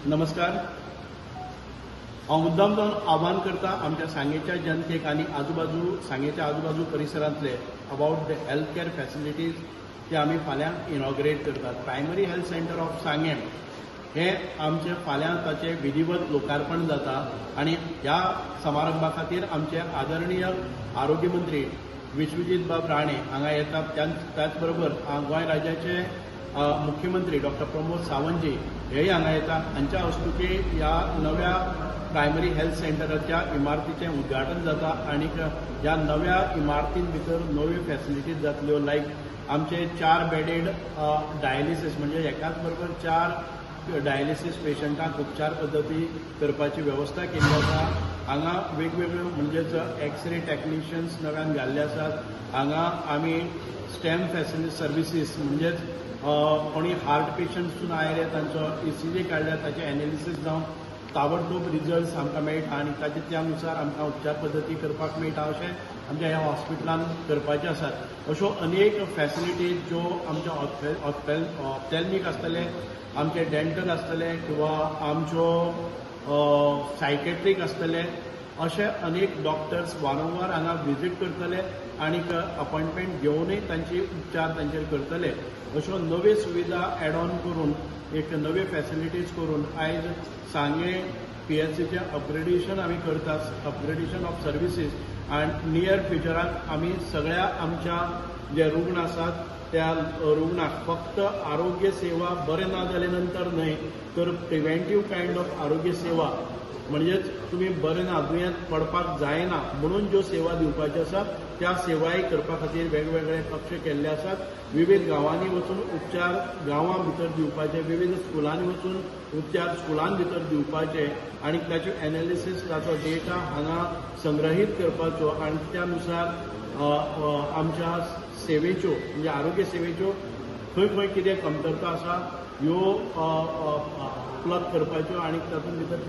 नमस्कार. हांव मुद्दाम जावन आव्हान करता आमच्या सांगेच्या जनतेक आनी आजूबाजू, सांगेच्या आजूबाजू परिसरांतले about the health care facilities ते आमी फाल्यां इनॉग्रेट करतात. प्रायमरी हेल्थ सेंटर ऑफ सांगें हे आमचे फाल्यां ताचें विधिवत लोकार्पण जाता आनी ह्या समारंभा खातीर आमचे आदरणीय आरोग्य मंत्री विश्वजीत बाब राणे हांगा येतात. त्याच बरोबर गोंय राज्याचे मुख्यमंत्री डॉक्टर प्रमोद सावंतजी हेय हांगा येता. हांच्या हस्तुकी ह्या नव्या प्रायमरी हेल्थ सेंटराच्या इमारतीचें उद्घाटन जाता आनी ह्या नव्या इमारतीन भितर नव्यो फॅसिलिटीज जातल्यो, लायक आमचे 4 बेडेड डायलिसीस, म्हणजे एकाच बरोबर 4 डायलिसीस पेशंटांक उपचार पद्दती करपाची वेवस्था केल्ली आसा. हांगा वेगवेगळ्यो म्हणजेच एक्सरे टॅक्निशियन्स नव्यान घाल्ले आसात. हांगा आमी स्टेम फॅसिलिटी सर्विसीस, म्हणजेच कोणी हार्ट पेशंट्सून आयले, तांचो ईसीजी काडल्यार ताचें एनालिसीस जावन ताबडतोब रिजल्ट्स आमकां मेळटा आनी ताचे त्या नुसार आमकां उपचार पद्दती करपाक मेळटा, अशें आमच्या ह्या हॉस्पिटलान करपाचे आसात. अश्यो अनेक फॅसिलिटीज ज्यो आमच्या ऑप्थॅल्मीक आसतले, आमचे डेंटल आसतले किंवा आमच्यो सायकेट्रीक आसतले, अशे अनेक डॉक्टर्स वारंवार हांगा विजीट करतले आनी अपॉयंटमेंट घेवनूय तांची उपचार तांचेर करतले. अश्यो नव्यो सुविधा एड ऑन करून, एक नव्यो फॅसिलिटीज करून आयज सांगें पीएचसीचें अपग्रेडेशन आमी करतात, अपग्रेडेशन ऑफ सर्विसीस. आनी नियर फ्युचराक आमी सगळ्या आमच्या जे रुग्ण आसात त्या रुग्णाक फक्त आरोग्य सेवा बरें ना जाले नंतर न्हय, तर प्रिवेंटीव कायंड ऑफ आरोग्य सेवा, म्हणजेच तुमी बरें ना, दुयेंत पडपाक जायना म्हणून ज्यो सेवा दिवपाच्यो आसा त्या सेवाय करपा खातीर वेगवेगळे कक्ष केल्ले आसात. विविध गांवांनी वचून उपचार गांवां भितर दिवपाचे, विविध स्कुलांनी वचून उपचार स्कुलां भितर दिवपाचे आनी ताचे एनालिसीस, ताचो डेटा हांगा संग्रहीत करपाचो आनी त्या नुसार आमच्या सेवेच्यो, म्हणजे आरोग्य सेवेच्यो खंय खंय कितें कमतरता आसा ह्यो प्लग करपाच्यो आनी तातूंत भितर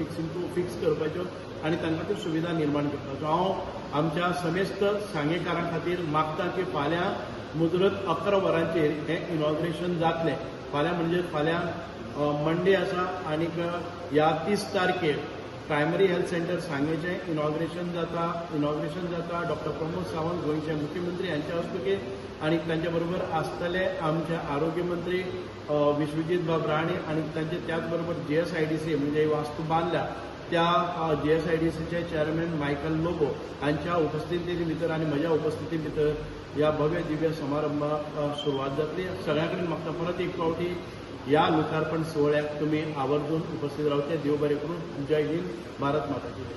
फिक्स करपाच्यो आनी तांकां त्यो सुविधा निर्माण करपाच्यो. हांव आमच्या समेस्त सांगेकारां खातीर मागता की फाल्यां मुजरत 11 वरांचेर हें इनॉग्रेशन जातलें. फाल्यां म्हणजे फाल्यां मंडे आसा आनी ह्या 30 तारखेर प्रायमरी हेल्थ सेंटर सांगेचें इनॉग्रेशन जाता. इनॉग्रेशन जाता डॉक्टर प्रमोद सावंत, गोंयचे मुख्यमंत्री हांच्या हस्तुकी आनी तांचे बरोबर आसतले आमचे आरोग्य मंत्री विश्वजीत बाब राणे आनी तांचे त्याच बरोबर जीएसआयडीसी, म्हणजे वास्तू बांदल्या त्या जीएसआयडीसीचे चेअरमॅन मायकल लोबो हांच्या उपस्थिती भितर आनी म्हज्या उपस्थिती भितर ह्या भव्य दिव्य समारंभाक सुरवात जातली. सगळ्यां कडेन म्हाका परत एक फावटी ह्या लोकार्पण सुवाळ्याक तुमी आवर्जून उपस्थित रावचे. देव बरें करूं. जय हिंद, भारत माता की जय.